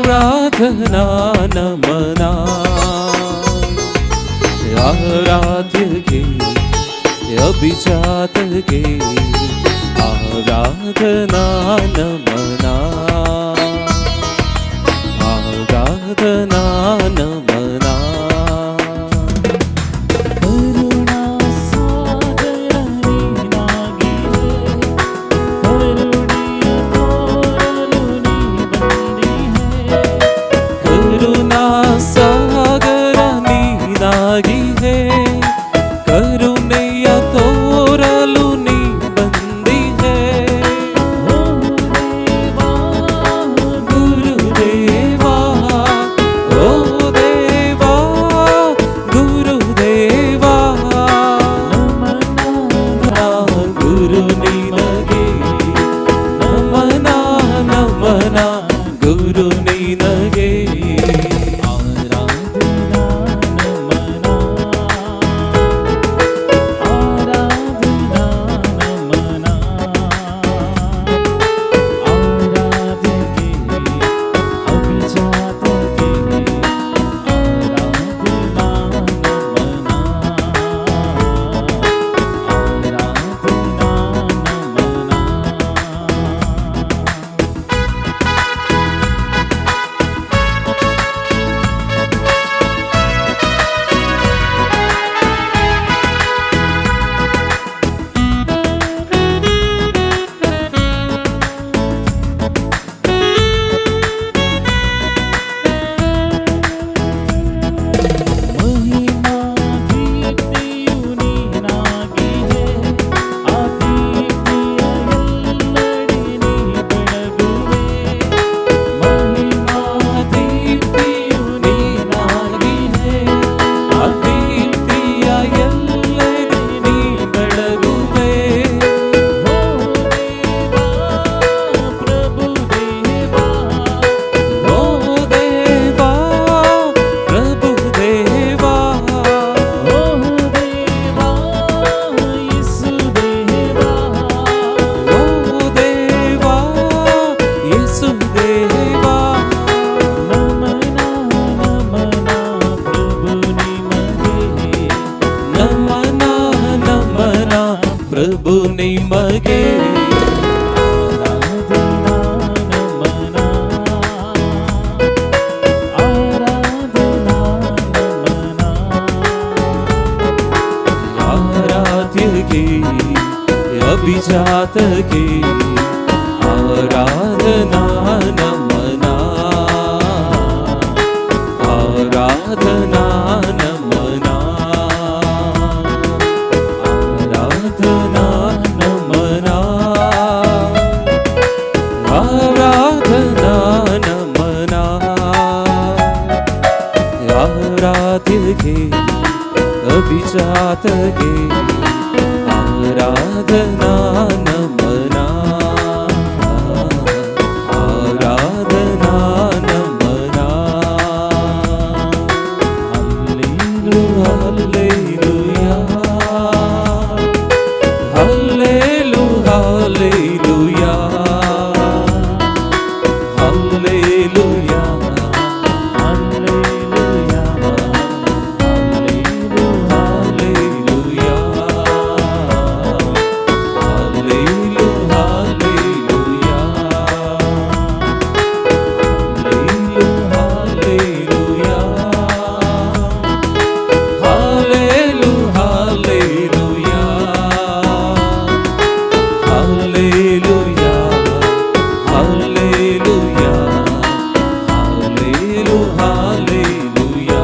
आराधना नमना आराध्य गे अभिजात गे आराधना नमना आराधना नमना करुणा सागर ನೀನಾಗಿಹೆ ಕರುಣೆಯ ತೋರಲು ನೀ ಬಂದಿಹೆ ಕರುಣಾ ಸಾಗರ ನೀನಾಗಿಹೆ ಕರುಣೆಯ ತೋರಲು ನೀ ಬಂದಿಹೆ ಓ ದೇವಾ ಗುರುದೇವಾ ಓ ದೇವಾ ಗುರುದೇವಾ ನಮನ ಗುರು ನಿನಗೆ ನಮನ ನಮನ ಗುರು ನಿನಗೆ ಆರಾಧನಾ ನಮನ ಆರಾಧನಾ ನಮನ ಆರಾಧ್ಯಗೆ ಅಭಿಜಾತಗೆ ಆರಾಧನಾ ನಮನ ಆರಾಧನಾ ನಮನ. ಮಹಿಮಾ ದೀಪ್ತಿಯು ನೀನಾಗಿಹೆ ಆ ದೀಪ್ತಿಯ ಎಲ್ಲೆಡೆ ನೀ ಬೆಳಗುವೆ ಮಹಿಮಾ ದೀಪ್ತಿಯು ನೀನಾಗಿಹೆ ಆ ದೀಪ್ತಿಯ ಎಲ್ಲೆಡೆ ನೀ ಬೆಳಗುವೆ ಓ ದೇವಾ ಪ್ರಭು ದೇವಾ ಓ ದೇವಾ ಪ್ರಭು ದೇವಾ ಓ ದೇವಾ ಯೇಸು ದೇವಾ ಓ ದೇವಾ ಯೇಸು ದೇವಾ ನಮನ ನಮನ ಪ್ರಭು ನಿಮಗೆ ನಮನ ನಮನ ಪ್ರಭು ನಿಮಗೆ ಆರಾಧನಾ ನಮನ ಆರಾಧನಾ ನಮನ ಆರಾಧ್ಯಗೆ ಅಭಿಜಾತಗೆ ಆರಾಧನಾ ನಮನ ಆರಾಧನಾ ನಮನ ಆರಾಧನಾ ನಮನ ಆರಾಧನಾ ನಮನ ಆರಾಧ್ಯಗೆ ಅಭಿಜಾತಗೆ ಆರಾಧನಾ ನಮನ ಆರಾಧನಾ ನಮನ ಹಲ್ಲೇಲುಯಾ ಹಲ್ಲೇಲು ಹಲ್ಲೇಲುಯಾ ಹಲ್ಲೇಲುಯಾ ಹಲ್ಲೆಲೂಯಾ ಹಲ್ಲೇಲುಯಾ ಹಲ್ಲೇಲು ಹಲ್ಲೇಲುಯಾ ಹಲ್ಲೇಲು ಹಲ್ಲೇಲುಯಾ ಹಲ್ಲೇಲು ಹಲ್ಲೇಲುಯಾ ಹಲ್ಲೇಲುಯಾ ಹಲ್ಲೇಲುಯಾ ಹಲ್ಲೇಲು ಹಲ್ಲೇಲುಯಾ ಹಲ್ಲೇಲು ಹಲ್ಲೇಲುಯಾ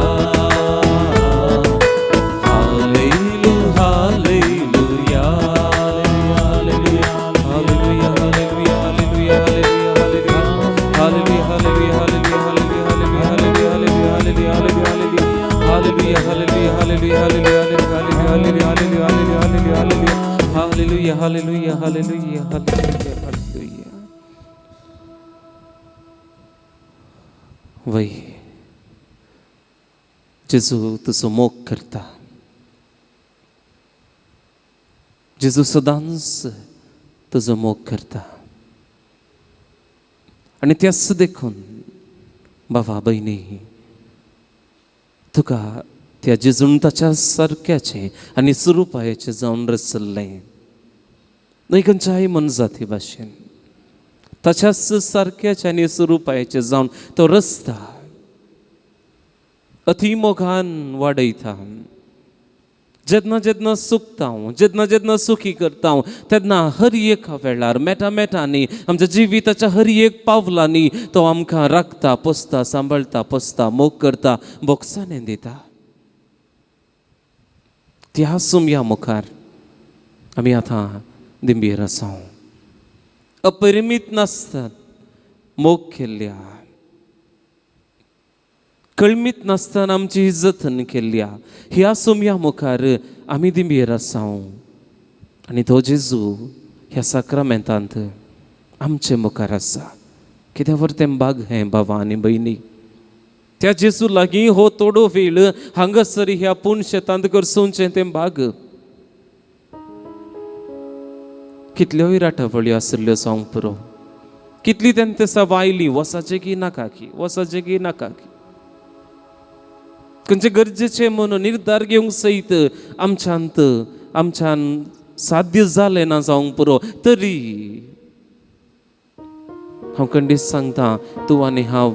ಹಲ್ಲೇಲುಯಾ ಹಲ್ಲೇಲುಯಾ ಹಲ್ಲೇಲುಯಾ ಹಲ್ಲೇಲುಯಾ ಹಲ್ಲೇಲುಯಾ ಹಲ್ಲೇಲುಯಾ ಹಲ್ಲೇಲುಯಾ ಹಲ್ಲೇಲುಯಾ ಹಲ್ಲೇಲುಯಾ ಹಲ್ಲೇಲುಯಾ ಹಲ್ಲೇಲುಯಾ ಹಲ್ಲೇಲುಯಾ ಹಲ್ಲೇಲುಯಾ ಹಲ್ಲೇಲುಯಾ ಹಲ್ಲೇಲುಯಾ ಹಲ್ಲೇಲುಯಾ. वय जेजू तुजो मोग करता जेजू सदांच तुजो मोग करता आनी त्याच देखून बाबा भयणी, तुका त्या जेजून ताच्या सारक्याचें आनी सुरुपायाचें जावन रचल्लें, न्हय खंयच्याय मनजाती भाशेन ताच्याच सारक्याचें आनी सुरुपायाचें जावन तो रचता, अती मोगान वाडयता। जेन्ना जेन्ना सुकता हांव, जेन्ना जेन्ना सुखी करता हांव, तेन्ना हर एका वेळार मेटा मेटांनी आमच्या जिविताच्या हर एक पावलांनी तो आमकां राखता, पोसता, सांबाळटा, पोसता, मोग करता, बोगसाणें दिता। त्या सुमया मुखार आमी आतां दिंबेर आसा, अपरिमीत नासतात मोग केल्ल्या, कळमीत नासतना आमची जतन केल्ल्या ह्या सुमया मुखार आमी दिंबेर आसा। आनी तो जेजू ह्या साक्रामेंतांत आमचे मुखार आसा। कित्याक व्हर बाग हें बाबा आनी भयणी, त्या जेजू लागीं हो थोडो वेळ हांगासर ह्या पूण शेतांत करसोवचें तें बाग। कितल्योय राटावळ्यो आशिल्ल्यो जावंक पुरो, कितली तेन्ना ते सवायली वसाचें की नाका की, वसाचें की नाका की, खंयचे गरजेचें म्हणून निर्धार घेवंक सयत आमच्यांत आमच्यान साध्य जालें ना जावंक पुरो, तरी हांव खंडीत सांगता तूं आनी हांव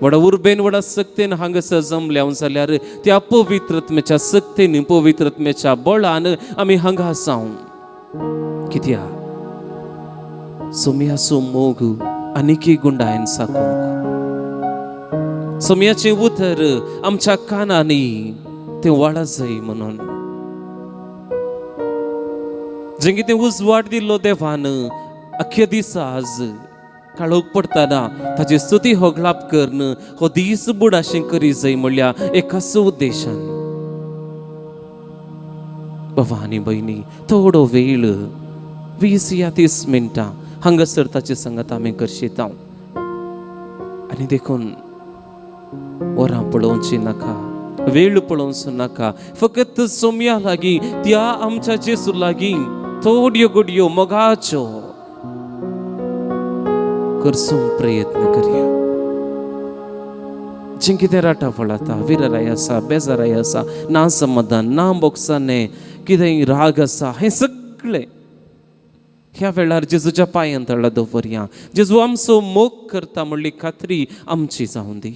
व्हडा उर्बेन व्हडा सक्तेन हांगासर जमल्या जाल्यार त्या पवित्रत्मेच्या सक्तेन पवित्रत्मेच्या बळान आमी हांगा आसा। कित्याक सोम्याचो मोग आनीकय गुंडायन साकूंक, सोम्याचें उतर आमच्या कानांनी तें वाडा जाय म्हणून, जें कितें उजवाड दिल्लो देवान अख्ख्या दिसा आज काळोख पडटना ताची स्तुती होगळाप करून हो दीस बुडाशें करी जाय म्हणल्या एकाच उद्देशान। बाबा आनी भयणी, थोडो वेळ 20 या 30 मिनटां हांगासर ताचे संगत आमी करशीत। आनी देखून वरां पळोवची नाका, वेळ पळोवचो नाका, फकत सोम्या लागीं त्या आमच्या जेजू लागीं थोड्यो घडयो मोगाच्यो करसूंक प्रयत्न करया। जें कितें राटावळ आसा, विरराय आसा, बेजाराय आसा, ना समाधान, ना बोगसाणें, कितें राग आसा, हें सगळें ह्या वेळार जेजूच्या पांयां तळा दवरया। जेजू आमचो मोग करता म्हणली खात्री आमची जावं दी।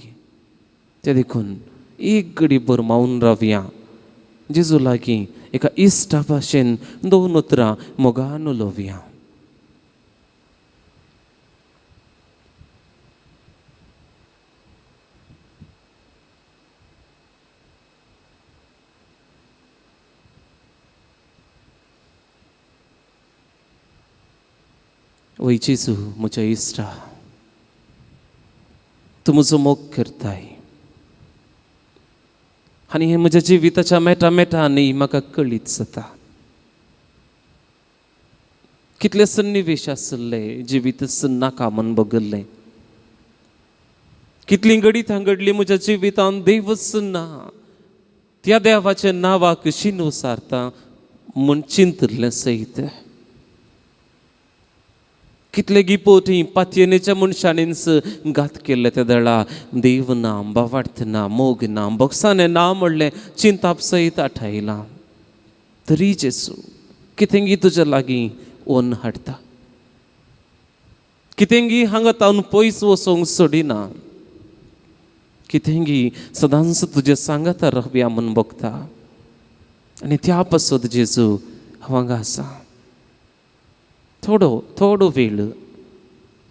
ते देखून एक घडी भर मावन रावया, जेजू लागीं एका इश्टा भाशेन दोन उतरां मोगान उलोवया। वय जेजू म्हज्या इश्टा, तूं म्हजो मोग करताय आनी हें म्हज्या जिविताच्या मेटा मेटांनी म्हाका कळीत जाता। कितले सन्निवेश आशिल्ले जिवीत नाका म्हूण बगल्लें, कितलीं घडीत घडली म्हज्या जिवितांत देवच ना, त्या देवाच्या नांवाक शिनू सारता म्हूण चिंतलें सयत। कितले गिपोटी पातयेनेच्या मनशांनीच घात केल्ले त्या दळा देव ना, बावार्थ ना, मोग ना, बोगसाणें ना म्हणलें चिंताप सयत आठायलां। तरी जेजू कितेंगी तुज्या लागीं ओन हाडटा, कितेंगी हांगा तावन पयस वचोंक सोडिना, कितेंगी सदांच तुज्या सांगाता रावया म्हूण बगता। आनी त्या पासत जेजू हांव हांगा आसा। थोडो थोडो वेळ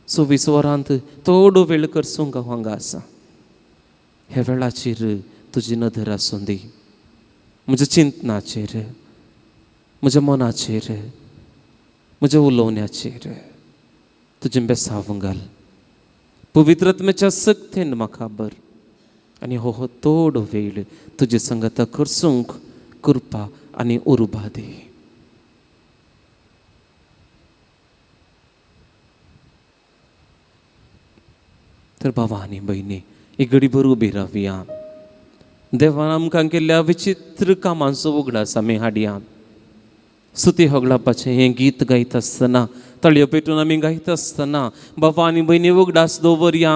24 वरांत थोडो वेळ करसूंक हांव हांगा आसा। ह्या वेळाचेर तुजी नदर आसूं दी, म्हज्या चिंतनाचेर, म्हज्या मनाचेर, म्हज्या उलोवण्याचेर तुजें बेसांव घाल। पवित्रत्मेच्या सक्तेन म्हाका बर आनी हो हो थोडो वेळ तुजे संगता करसूंक कृपा आनी उर्बा दी। तर बाबा आनी भयणी, एक घडी भर उबी रावया। देवान आमकां केल्ल्या विचित्र कामांचो उगडास आमी हाडया। स्तुती होगळापाचें हें गीत गायता आसतना, ताळयो पेटून आमी गायता आसतना बाबा आनी भयणी उगडास दवरया।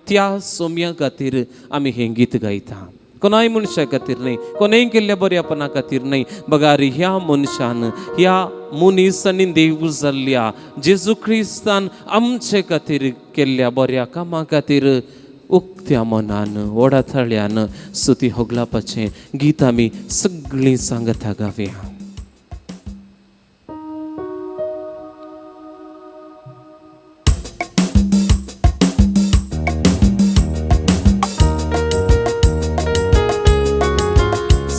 त्या सोम्या खातीर आमी हें गीत गायता. कोणाय मनशा खातीर न्हय, कोणेय केल्ल्या बऱ्यापणा खातीर न्हय, बगार ह्या मनशान, ह्या मनीस आनी देव जाल्ल्या जेजू क्रिस्तान आमचे खातीर केल्ल्या बऱ्या कामां खातीर उक्त्या मनान व्हडा ताळ्यान स्तुती होगलापाचें गीत आमी सगळीं सांगता गावया.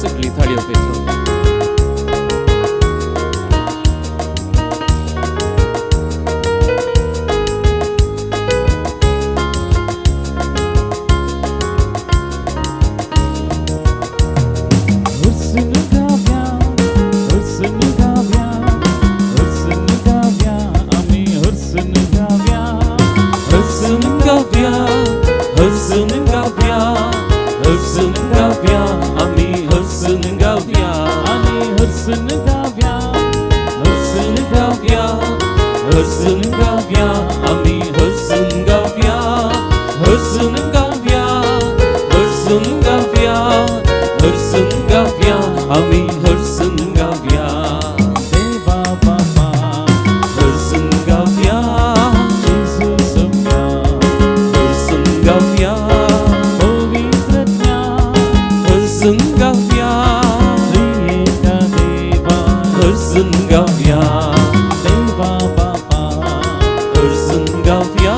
सगळीं थाळयो पेटोवन. हर्सून गाव्या, हर्सून गाव्या, हर्सून गाव्या, आमी हर्सून गाव्या. हर्सून गावया, हर्सून गावया, हर्सून गावया, आमी हर्सून गावया. आमी हर्सून गाव्या, हर्सून गावया, हर्सून गावया, आमी हर्सून गावया. हर्सून गावया, हर्सून गावया, हर्सून गावया, आमी हर्सून गावया. देवा बापा, हर्सून गावया, जेजू सोम्या, हर्सून गावया, पवित्र ज्ञा, हर्सून गावया, त्रिएका देवा, हर्सून गावया, देवा बापा, हर्सून गावया,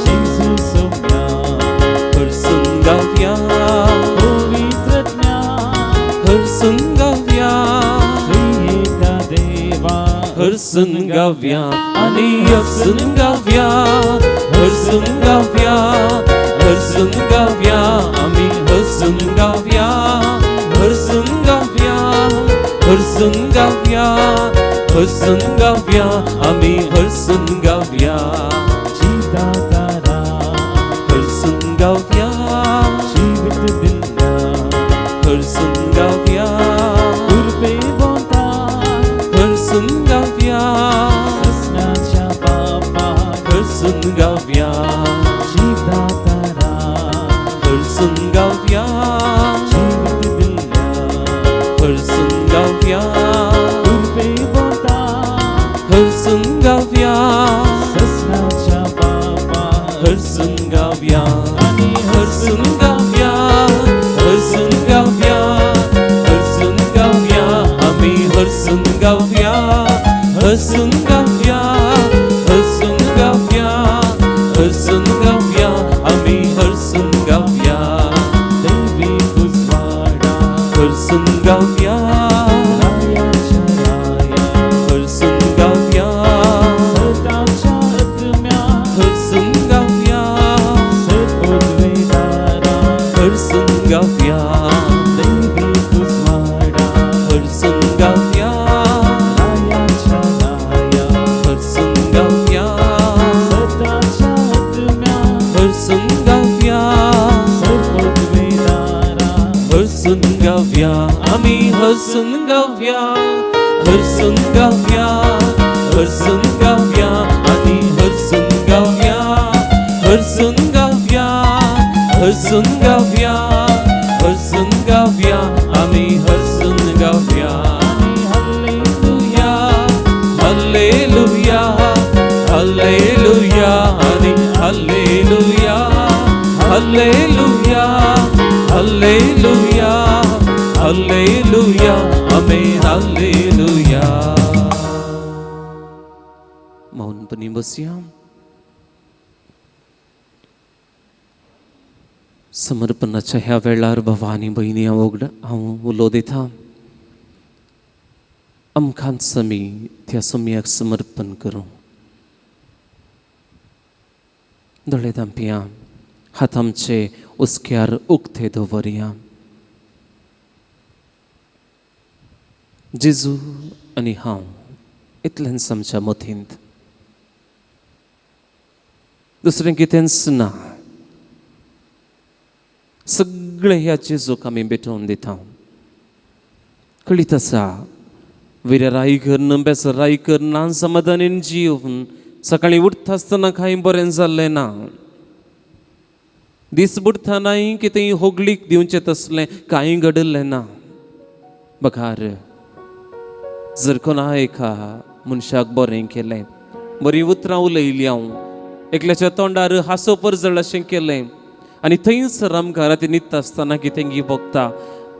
जेजू सोम्या, हर्सून गावया, पवित्र ज्ञा, हर्सून गावया, त्रिएका देवा, हर्सून गावया, आनी हर्सून गावया, हर्सून गावया, हर्सून गावया, आमी हर्सून गावया, हर्सून गावया, हर्सून गावया, हर्सून गावया, आमी हर्सून गावया. जिदातारा, हर्सून गावया, जीवित दिल्ल्या, हर्सून गावया, कृपे बोंता, हर्सून गावया, ससनाच्या बापा, हर्सून गावया, जिदातारा, हर्सून गावया, जीवित दिल्ल्या, हर्सून गावया, कृपे बोंता, हर्सून गावया, ससनाच्या बापा, हर्सून गावया, आनी हर्सून गावया, हर्सून गावया, हर्सून गावया, आमी हर्सून गावया, हर्सून गावया, हर्सून गावया, हर्सून गावया, आमी हर्सून गावया. देवी उजवाडा, हर्सून गावया, रायाच्या राया, हर्सून गावया, सदाच्या आत्म्या, हर्सून गावया, सदोद्वेदारा, हर्सून गावया, देवी उजवाडा, हर्सून गावया, रायाच्या राया, हर्सून गावया, सदाच्या आत्म्या, हर्सून गावया, सदोद्वेदारा, हर्सून गावया, आमी हर्सून गावया, हर्सून गावया, हर्सून गावया, आनी हर्सून गावया, हर्सून गावया, हर्सून गावया, हर्सून गावया, आमी हर्सून गावया. आनी hallelujah, hallelujah, hallelujah, आनी हालेलुया, हालेलुया, हालेलुया, हालेलुया, आमी हालेलुया. मौनपणी बसया. समर्पणाच्या ह्या वेळार भावा आनी भयणी हांव उलो दिता. आमकांच आमी त्या सोम्याक समर्पण करूं. दोळे धांपया, हात आमचे हुस्क्यार उक्ते दवरया. जेजू आनी हांव इतलेंच आमच्या मतींत, दुसरें कितेंच ना. सगळें ह्या जेजूक आमी भेटोवन दिता. कळीत आसा, विराय करून बेसराय करून समाधानीन जीवन सकाळीं उठता आसतना कांय बरें जाल्लें ना. दीस बुडटनाय कितेंय होगळीक दिवचें तसलें कांय घडलें ना. बघार जर कोणा एका मनशाक बरें केलें, बरीं उतरां उलयलीं, हांव एकल्याच्या तोंडार हांसो परजळ अशें केलें आनी थंयसर आमकां राती न्हिदता आसतना कितें गी भोगता,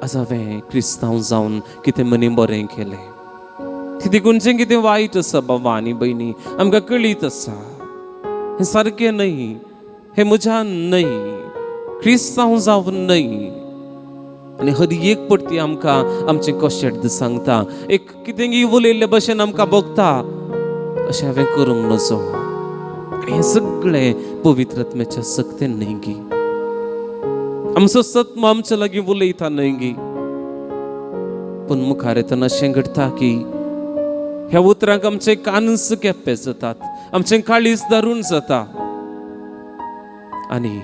आज हांवें क्रिस्तांव जावन कितें मनी बरें केलें. कितें जें कितें वायट आसा बाबा आनी भयणी आमकां कळीत आसा, हें सारकें न्हय, हें म्हज्यान न्हय, क्रिस्तांव जावन न्हय. आनी हर एक पडटी आमकां आमचें कशें सांगता, एक कितें गी उलयल्ले भशेन आमकां भोगता, अशें हांवें करूंक नजो. आनी हें सगळें पवित्र आत्म्याच्या सक्तेन न्हय गी, आमचो सत्म आमच्या लागीं उलयता न्हय गी. पूण मुखार येतना अशें घडटा की ह्या उतरांक आमचे कानस केप्पे जातात, आमचें काळीज दारून जाता आनी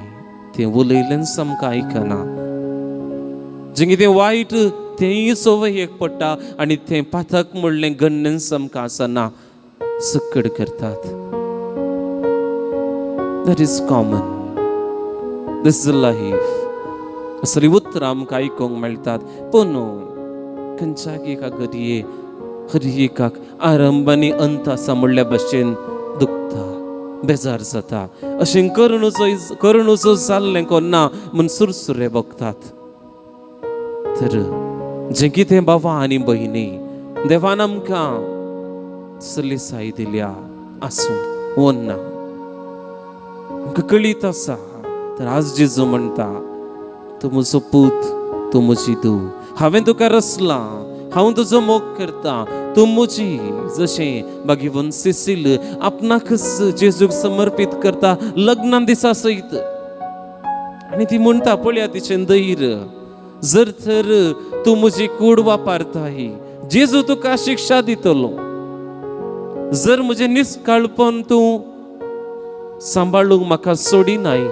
तें उलयल्लेंच आमकां आयकना. जें कितें वायट तेंय संवय एक पडटा आनी तें पातक म्हणलें गण्णेंच आमकां आसना, सक्कड करतात. That is common, this is life. असली उतरां आमकां आयकूंक मेळटात. पूण खंयच्याक एका घडये हर एकाक आरंभ आनी अंत आसा म्हणल्या भशेन दुखता, बेजार जाता. अशें करुणूचो जाल्लें कोन्ना म्हूण सुरसुरे भोगतात. तर जें कितें बाबा आनी भयणी देवान आमकां सलीसाय दिल्या आसूं वन्ना आमकां कळीत आसा. तर आज जेजू म्हणटा, तूं म्हजो पूत, तूं म्हजी धूव, हांवें तुका रचलां, हांव तुजो मोग करता, तूं म्हजी. जशें बागीवन सिसील आपणाकच जेजूक समर्पीत करता लग्ना दिसा सयत, आनी ती म्हणटा, पळया तिचें धैर्य, जर तर तूं म्हजी कूड वापरताय जेजू तुका शिक्षा दितलो, जर म्हजें निस्काळपण तूं सांबाळूंक म्हाका सोडिनाय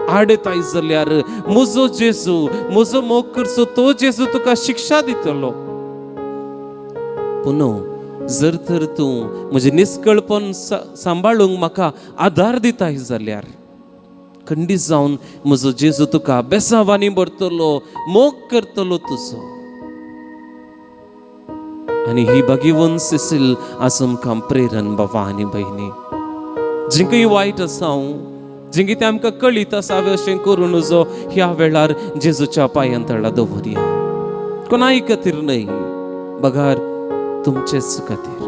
आडताय जाल्यार म्हजो जेजू, म्हजो मोग करचो तो जेजू तुका शिक्षा दितलो. पूण जर तर तूं म्हजें निस्कळपण सांबाळूंक म्हाका आदार दिताय जाल्यार खंडीत जावन म्हजो जेजू तुका बेसावानी भरतलो, मोग करतलो तुजो. आनी ही भागीवन सिसील आज आमकां प्रेरण बाबा आनी भयणी, जें वायट आसा हांव, जें कितें आमकां कळीत आसा हांवें अशें करूं नजो, ह्या वेळार जेजूच्या पांयां तळा दवरया. कोणाय खातीर न्हय, बगार तुमचेच खातीर.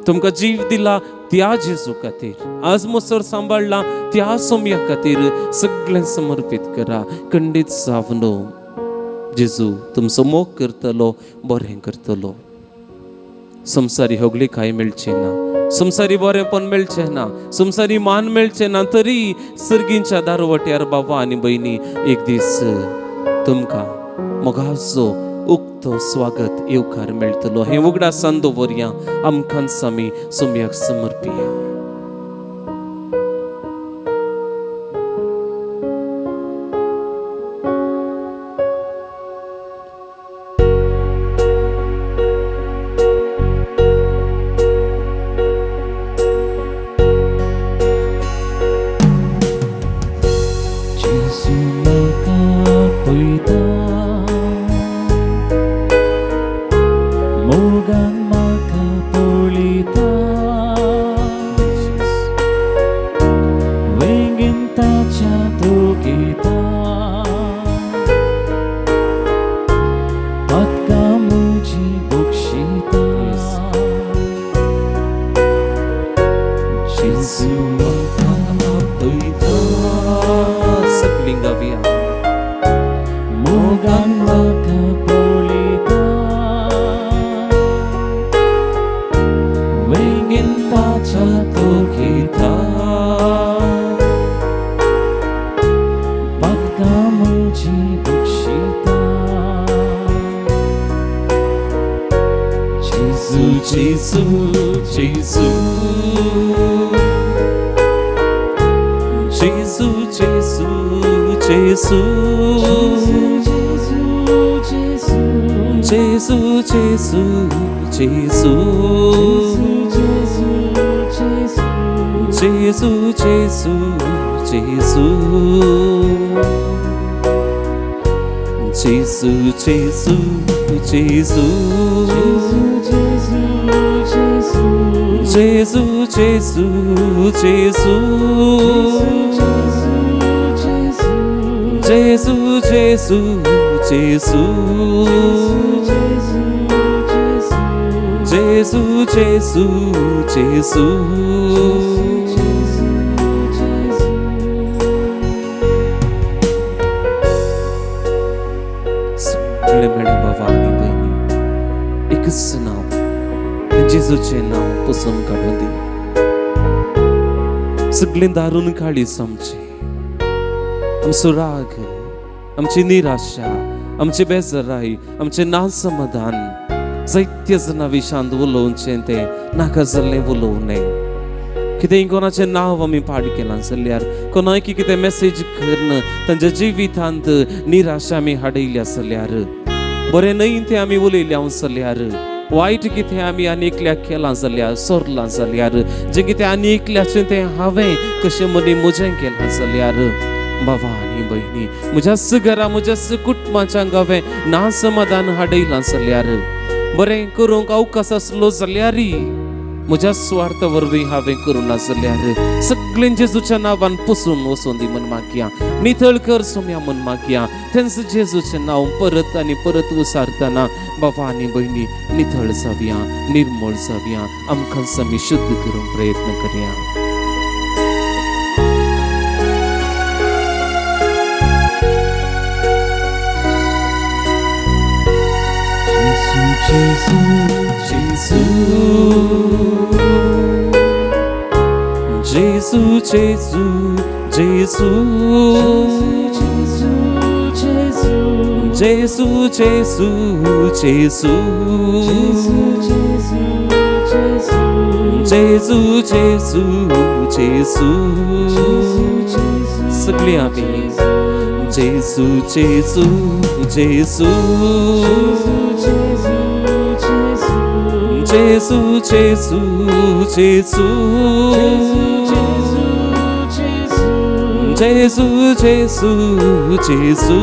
तुमकां जीव दिला त्या जेजू खातीर, आज मोसर सांबाळला त्या सोम्या खातीर सगळें समर्पीत करा. खंडीत जावन जेजू तुमचो मोग करतलो, बरें करतलो. संवसारी होगली कांय मेळचें ना, संवसारी बरेंपण मेळचें ना, संवसारी मान मेळचें ना, तरी सर्गींच्या दारवट्यार बाबा आनी भयणी एक दीस तुमकां मोगाचो उक्तो स्वागत येवकार मेळटलो. हें उगडासान दवरया, आमकां आमी सोम्याक समर्पिया. जेजू जेजू जेजू जेजू जेजू जेजू जेजू जेजू जेजू जेजू जेजू जेजू जेजू जेजू जेजू। सगळे मेळे बाबा आनी भयणी एकच नांव जेजूचें नांव पसून काडून दी। सगळें दारून काळीज आमचें, आमचो राग, आमची निराशा, आमची बेजाराय, आमचें नासमाधान, जायत्या जाणां विशांत उलोवचें तें नाका जाल्लें उलोवं नये। कितेंय कोणाचें नांव आमी पाड केलां जाल्यार, कोणाक कितें मॅसेज करून तांच्या जिवितांत निराशा आमी हाडयल्या जाल्यार, बरें न्हय तें आमी उलयल्या जाल्यार, वायट कितें आमी आनी एकल्याक केलां जाल्यार, सोरलां जाल्यार, जें कितें आनी एकल्याचें तें हांवें कशें मनी म्हजें केलां जाल्यार, बाबा आनी भयणी म्हज्याच घरा म्हज्याच कुटुंबाच्या हांवें नासमाधान हाडयलां जाल्यार, बरें करूंक अवकाश आसलो जाल्यारय म्हज्या स्वार्थ वरवीं हांवें करूं ना जाल्यार, सगळें जेजूच्या नांवान पुसून वचून दी म्हण मागया, नितळ कर सोम्या म्हण मागया। तेंच जेजूचें नांव परत आनी परत उसारतना बाबा आनी भयणी नितळ जावया, निर्मळ जावया, आमकां आमी शुद्ध करूंक प्रयत्न करया। जेजू जेजू जेजू जेजू जेजू जेजू जेजू जेजू जेजू सगळीं आमी जेजू जेजू जेजू जेजू जेजू जेजू जेजू जेजू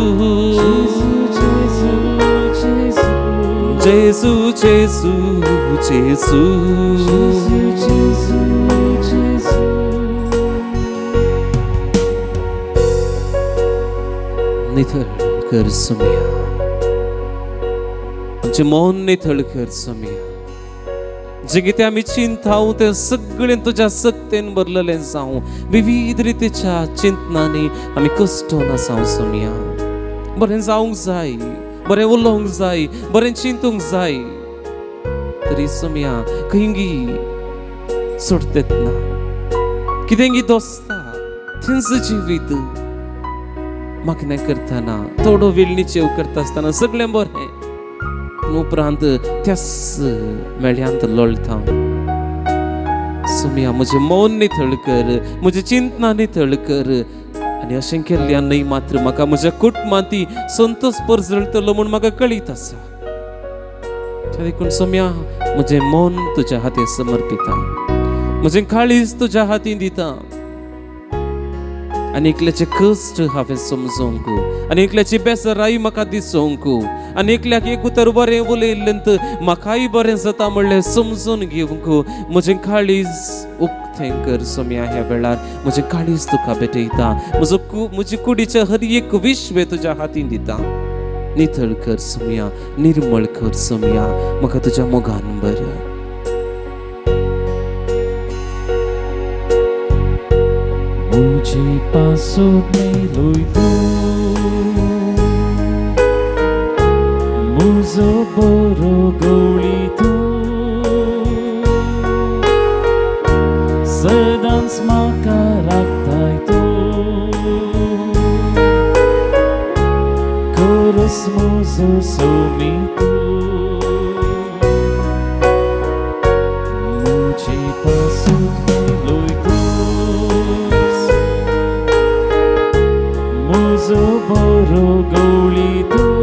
जेजू जेजू जेजू जेजू। नितळ कर सोम्या, आमचें मन नितळ कर सोम्या, जें कितें आमी चिंताव तें सगळें तुज्या सक्तेन भरलेलें जावं। विविध रितीच्या चिंतनांनी आमी कश्टोन आसाव सोम्या, बरें जावंक जाय, बरें उलोवंक जाय, बरें चिंतूंक जाय, तरी सोम्या खंयगी सोडतेत ना, कितेंगी दोस्ता थंयच जिवीत मागणें करतना थोडो वेळ निचेव करता आसतना सगळें बरें, उपरांत त्याच मेळ्यांत लोळटा। सोम्या म्हजें मन नितळ कर, म्हजें चिंतना नितळ कर, आनी अशें केल्ल्यान न्हय मात्र म्हाका म्हज्या कुटुंबांत संतोष परजळटलो म्हूण म्हाका कळीत आसा। देखून सोम्या म्हजें मन तुज्या हातीन समर्पिता, म्हजें काळीज तुज्या हातीन दिता, आनी एकल्याचे कश्ट हांवें समजोंक, आनी एकल्याची बेसराय म्हाका दिसोंक, आनी एकल्याक एक उतर बरें उलयल्लें म्हाकाय बरें जाता म्हणलें समजून घेवंक म्हजें काळीज उक्तें कर सोम्या। ह्या वेळार म्हजें काळीज तुका भेटयता, म्हजो म्हजे कुडीचें हर एक विश्व तुज्या हातीन दिता। नितळ कर सोम्या, निर्मळ कर सोम्या, म्हाका तुज्या मोगान बरें। मुझे पासून मेलोय तूं, मुजो बरो गवळी तूं, सदांच म्हाका राखताय तूं, खरोच मुजो सोमी तूं, मुझे पासून मेलोय तूं, मुजो बरो गवळी तूं,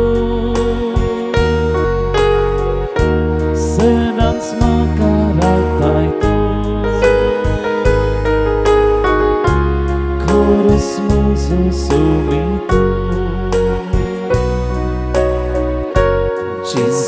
सदांच म्हाका राखताय तूं,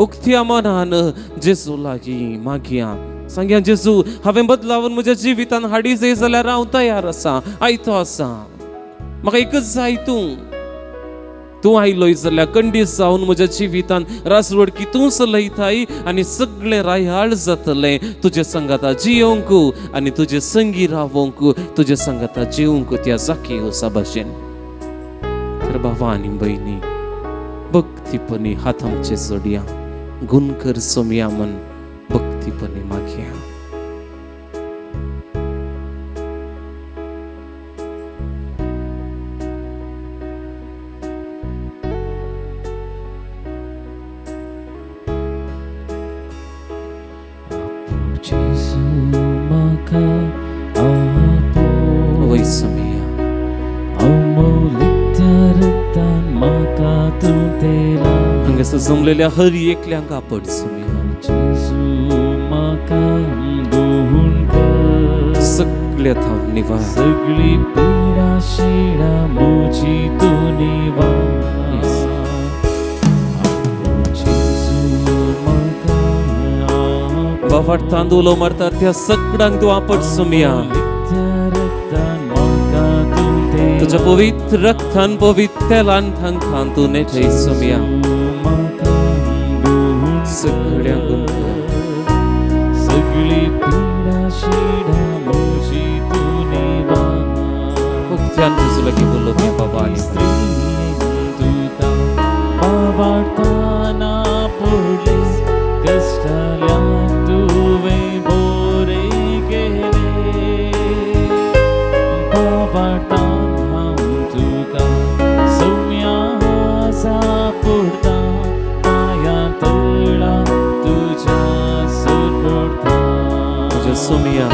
उक्त्या मनान जेजू लागीं मागया, सांगया जेजू हांवें बदलावन म्हज्या जिवितान हाडी जाय जाल्यार हांव तयार आसा, आयतो आसा, म्हाका एकच जाय तूं. तूं आयलोय जाल्यार कंडीस जावन म्हज्या जिवितान रासवडकी तूं चलयताय आनी सगळें रायाळ जातलें. तुजे सांगाता जियोंक आनी तुजे संगी रावोंक, तुजे सांगाता जिवंक त्या जाकीवसा भाशेन. तर भावा आनी भयणी भक्तीपणी हात आमचे जोडया, गुणकर सोमया मन भक्तीपणी मागया. हांगासर जमलेल्या हर एकल्यांक आपड सोमया, सगळ्या थाव निवार, सगळी पिडा शिडा म्हजी तूं निवार. बाबा तांदूळ मारता त्या सगळ्यांक तूं आपड सोमया, तुझ्या पवित्र रक्तान पवित्र तेलान तांकां तूं नेटय सोमया. सगळ्यांक सगळी पिडा शिडा म्हजी तूं निवार. उक्त्यान तुजो लागीं उलोवया बाबा आनी तुका बाबाटाना पडले कश्टाल्या तुवें बोरें केलें. बाबाटान हांव तुका सौम्या सापडटा, पांयां तळा तुज्या सरपडटा. तुज्या सोमया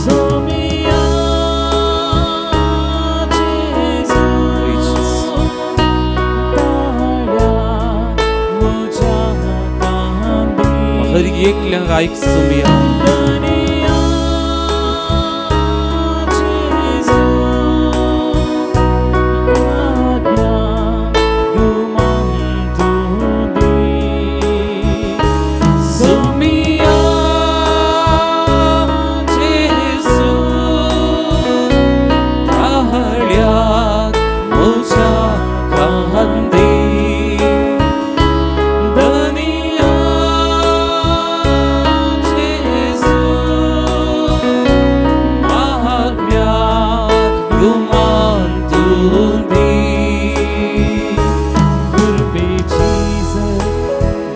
सोमया जेजू ताळ्या म्हज्या कांदी. हर एकल्यांक आयक सोमया. धनिया जेजू आज्ञा गुमान तूं दी. सोमया जेजू ताळ्याक म्हज्या कांदी, धनिया जेजू आज्ञा गुमान तूं दी. कृपेची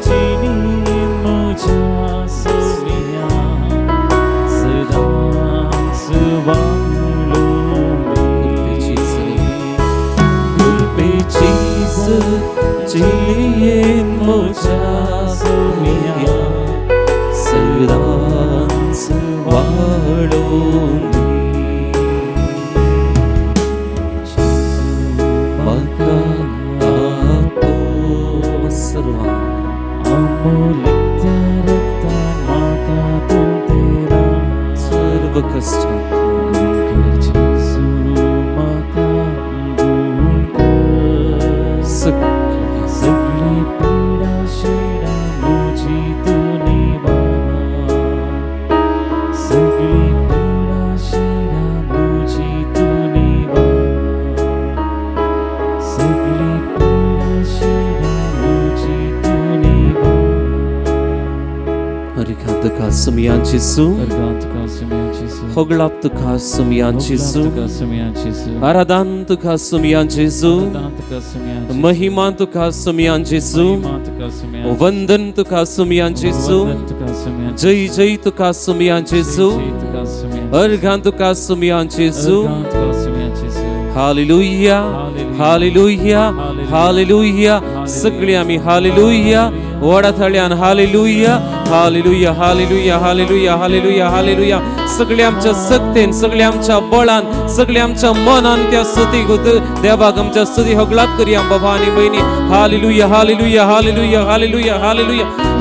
जिणेन म्हज्या सोमया सदांच वाळोवनी. कृपेची जिणेन म्हज्या सोमया सदांच वाळोवनी. म्हाका आपो सर्वांक अमोलित्या रक्तान म्हाका तूं तेरा. सर्व कश्टांतल्यान गुण कर जेजू म्हाका गुण कर. सगळ्या सगळी पिडा शिडा म्हजी तूं निवार. सगळी पिडा शिडा म्हजी तूं निवार. सगळी पिडा शिडा म्हजी तूं निवार. हरिका तुका सोमया जेजू, अर्गां तुका सोमया जेजू, होगळाप तुका सोमया जेजू, तुका सोमया जेजू, आराधन तुका सोमया जेजू, आराधन तुका सोमया जेजू, महिमा तुका सोमया जेजू, महिमा तुका सोमया जेजू, वंदन तुका सोमया जेजू, वंदन तुका सोमया जेजू, जय जय तुका सोमया जेजू, जय जय तुका सोमया जेजू, अर्घां तुका सोमया जेजू. अर्घां तुका सोमया जेजू. Hallelujah, hallelujah, hallelujah. सगळी आमी हालेलुया व्हडा थाळ्यान hallelujah, hallelujah, hallelujah, hallelujah, hallelujah, hallelujah. सगळे आमच्या सक्तेन, सगळे आमच्या बळान, सगळे आमच्या मनान त्या स्तुती देवाक आमच्या स्तुती होगळाप करया बाबा आनी भयणी. Hallelujah, hallelujah, hallelujah, hallelujah, hallelujah,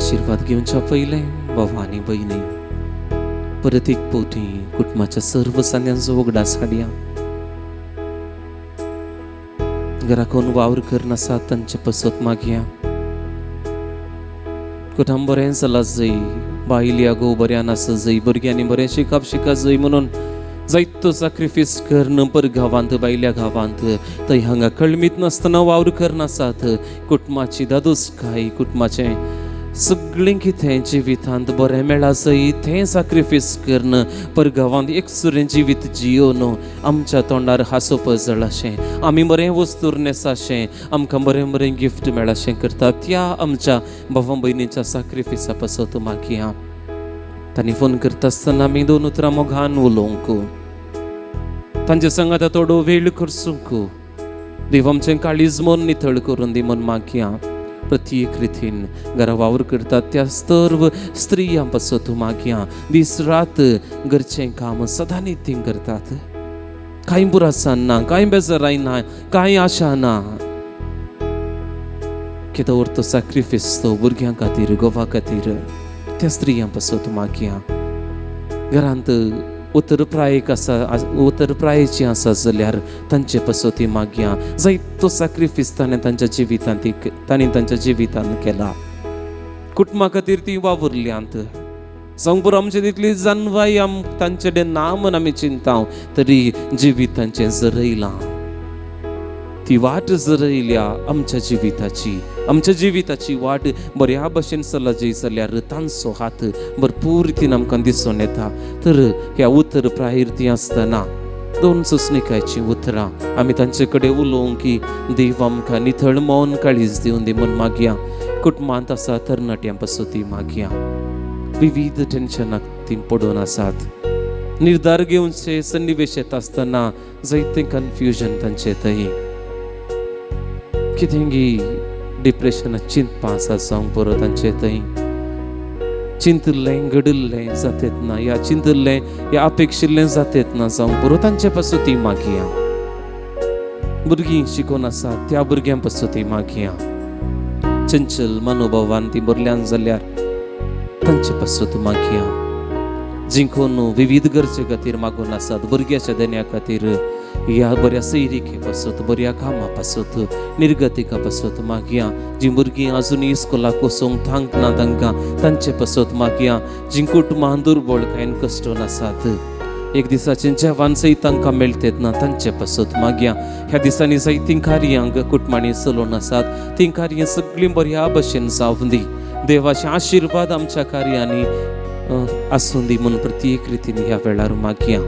आशिर्वाद घेवच्या पयलें भाव आनी भयणी परत एक पवटी कुटुंबाच्या सर्व सांद्यांचो उगडास हाडया. घराकोन वावर करनासा तांचे पसत मागया. कुटुंब बरें चला जय, बायल या घोव बऱ्यान आसा जय, भुरग्यांनी बरें शिकप शिका जय म्हणून जायतो सॅक्रिफायस करून पर गांवांत बायल्या गांवांत थंय हांगा कळमीत नासतना वावर करनासात. कुटुंबाची दादोसकाय, कुटुंबाचें सगळें कितें जिवितांत बरें मेळा जय तें सॅक्रिफायस करून पर गांवांत एकसुरें जिवीत जियोन आमच्या तोंडार हांसो पजळ अशें, आमी बरें वस्तूर न्हेसाशें, आमकां बरें बरें गिफ्ट मेळाशें करता त्या आमच्या भावा भयणीच्या सॅक्रिफायसा पासत मागया. तांणी फोन करता आसतना आमी दोन उतरां मोगान उलोवंक, तांचे संगात थोडो वेळ करसूंक, देव आमचें काळीज मन नितळ करून दी म्हूण मागया. प्रत्येक रितीन घरा वावर करतात त्या सर्व स्त्रियां पासत मागया. दीस रात घरचें काम सदां नितीन करतात, कांय बुरासान ना, कांय बेजाराय ना, कांय आशा ना. कितें उरतो सॅक्रिफायस तो भुरग्यां खातीर, घोवा खातीर त्या स्त्रियां पासत मागया. घरांत उतर प्रायक आसा, उतर प्रायेची आसा जाल्यार तांचे पासत ती मागया. जायतो सॅक्रिफायस ताणें तांच्या जिवितांत तांणी तांच्या जिवितांत केला. कुटुंबा खातीर ती वावुरल्यांत. जावंक पुरो आमचे तितली जानवाय आम तांचे कडेन ना म्हूण आमी चिंता, तरी जिवितांचें जरयलां, ती वाट जरयल्या आमच्या जिविताची. आमच्या जिविताची वाट बऱ्या भशेन चलत जाल्यार तांचो हात भरपूर रितीन आमकां दिसून येता. तर ह्या उतर प्रायर ती आसतना दोन सोंसणिकायचीं उतरां आमी तांचे कडेन उलोवंक की देव आमकां नितळ मौन काळीज दिवन दी म्हूण मागया. कुटुंबांत आसा तरणाट्यां पासून ती मागया. विविध टेन्शनाक ती पडून आसात. निर्धार घेवचे सन्निवेश येता आसतना जायतें कन्फ्युजन तांचे थंय, कितेंगी डिप्रेशनात चिंतपां आसा जावंक पुरो तांचे थंय. चिंतिल्लें घडिल्लें जातेत ना, या चिंतिल्लें या अपेक्षिल्लें जातेत ना जावंक पुरो तांचे पासून ती मागया. भुरगीं शिकोन आसा त्या भुरग्यां पासून ती मागया. चंचल मनोभावान ती भरल्यान जाल्यार तांचे पासून मागया. जिंकून विविध गरजे खातीर मागून आसात, भुरग्याच्या देण्या खातीर, ह्या बऱ्या सैरिके पासत, बऱ्या कामा पासत, निर्गतिका पासत मागया. जीं भुरगीं आजुनूय इस्कोलाक वचूंक तांक ना तांकां तांचे पासत मागया. जीं कुटुंबां दुर्बळकायेन कश्टून आसात, एक दिसाचें जेवण सयत तांकां मेळटेत ना तांचे पासत मागया. ह्या दिसांनी जायतीं कार्यां कुटुंबांनी चलोवन आसात, तीं कार्यां सगळीं बऱ्या भशेन जावं दी. देवाचे आशिर्वाद आमच्या कार्यांनी आसूं दी म्हूण प्रत्येक रितीन ह्या वेळार मागया.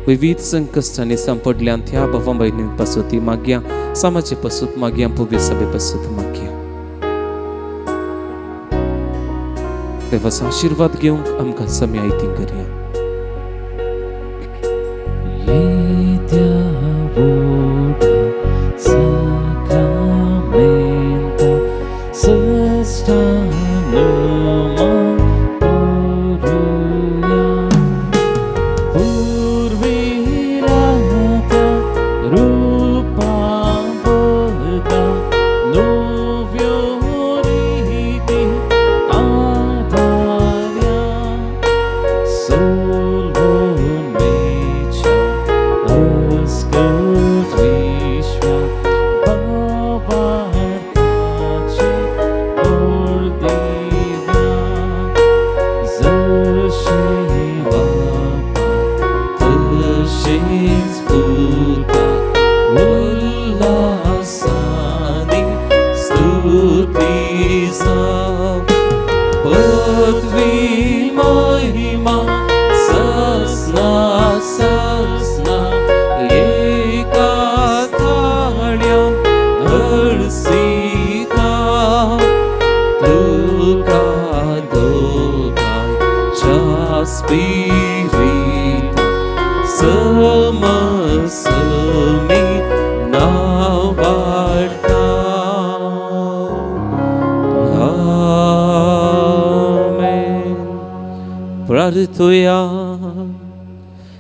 विविध संकश्टांनी सांपडल्यान त्या भावा भयणी पासून ती मागया. समाजे पासून मागया, पवित्र सभे पासून मागया. देवाचो आशिर्वाद घेवंक आमकां समय आयती करया.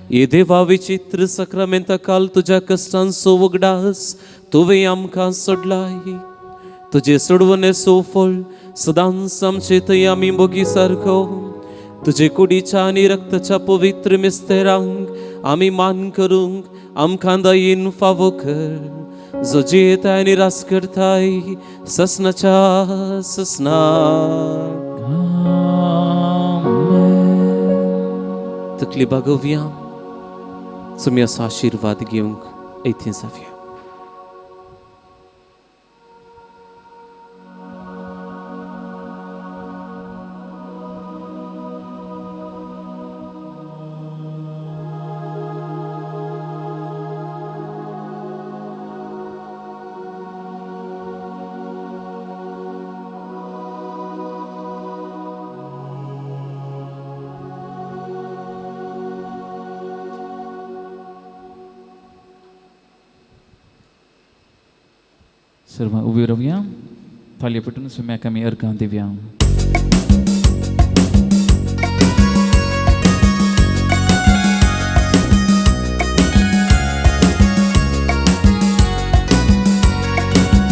ये देवा विचित्र सक्रामेंता काल तुज्या कश्टांचो उगडास तुवें आमकां सोडलाय. तुजे सोडवणे सोफळ सदांच आमचे थंय आमी मोगी सारको तुजे कुडीच्या आनी रक्ताच्या पवित्र मिस्तेरांक आमी मान करूंक आमकां दयेन फावो कर, जो जियेताय आनी रास करताय ससनाच्या ससना. तकली बागोवया, तुमी असो आशिर्वाद घेवंक येथीं जावया. सर्व उबी रावया, थाली पेटून सुम्याक आमी अर्घां दिवया.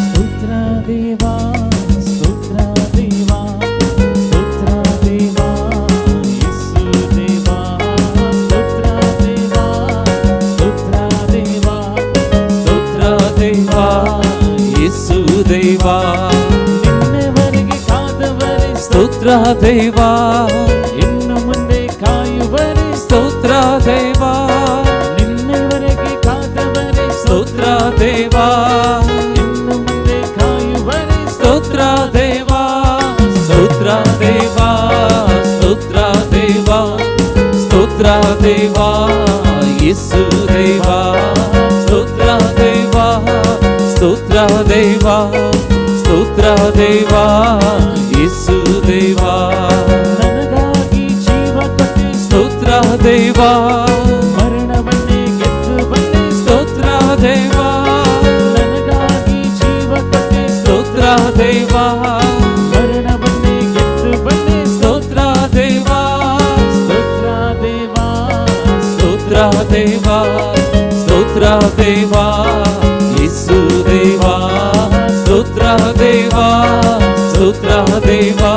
स्तोत्र देवा, स्तोत्र देवा, स्तोत्र देवा, येशू देवा, स्तोत्र देवा, स्तोत्र देवा, स्तोत्र देवा, येशू देवा, ನಿನ್ನೆವರೆಗೆ ಕಾದವರೇ ಸ್ತೋತ್ರ ದೇವಾ, ಇನ್ನು ಮುಂದೆ ಕಾಯುವರೇ ಸ್ತೋತ್ರ ದೇವಾ, ನಿನ್ನೆವರೆಗೆ ಕಾದವರೇ ಸ್ತೋತ್ರ ದೇವಾ, ಇನ್ನು ಮುಂದೆ ಕಾಯುವರೇ ಸ್ತೋತ್ರ ದೇವಾ, ಸ್ತೋತ್ರ ದೇವಾ, ಸ್ತೋತ್ರ ದೇವಾ, ಸ್ತೋತ್ರ ದೇವಾ, ಯೇಸು ದೇವಾ, ಸ್ತೋತ್ರ ದೇವಾ, ಸ್ತೋತ್ರ ದೇವಾ, ಸ್ತೋತ್ರ ದೇವಾ, ಯೇಸು ದೇವಾ, ನನಗಾಗಿ ಜೀವ ಕೊಟ್ಟೆ ಸ್ತೋತ್ರ ದೇವಾ, ಮರಣವನ್ನೇ ಗೆದ್ದು ಬಂದೆ ಸ್ತೋತ್ರ ದೇವಾ, ನನಗಾಗಿ ಜೀವ ಕೊಟ್ಟೆ ಸ್ತೋತ್ರ ದೇವಾ, ಮರಣವನ್ನೇ ಗೆದ್ದು ಬಂದೆ ಸ್ತೋತ್ರ ದೇವಾ, ಸ್ತೋತ್ರ ದೇವಾ, ಸ್ತೋತ್ರ ದೇವಾ, ಸ್ತೋತ್ರ ದೇವಾ, ಯೇಸು ದೇವಾ, ಸ್ತೋತ್ರ ದೇವಾ, ಸ್ತೋತ್ರ ದೇವಾ,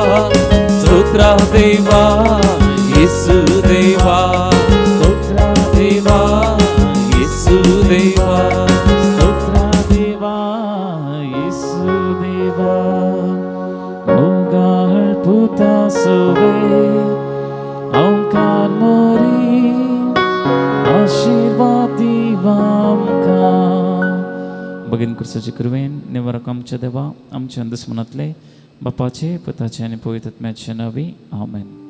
ಸ್ತೋತ್ರ ದೇವಾ, ಯೇಸು ದೇವಾ, ಸ್ತೋತ್ರ ದೇವಾ, ಯೇಸು ದೇವಾ, ಸ್ತೋತ್ರ ದೇವಾ, ಯೇಸು ದೇವಾ, ಮೋಗಾಳ್ ಪೂತ ಸೋವೆ ಓಂಕಾರ ಮೋರಿ आशीर्वाद दिवा. भगीन कुर्साचे कृपेन निवारक आमच्या देवा, आमच्या दुस्मनातले बापाचे, पुताचे आनी पवित्र आत्म्याचे नांवी, आमेन.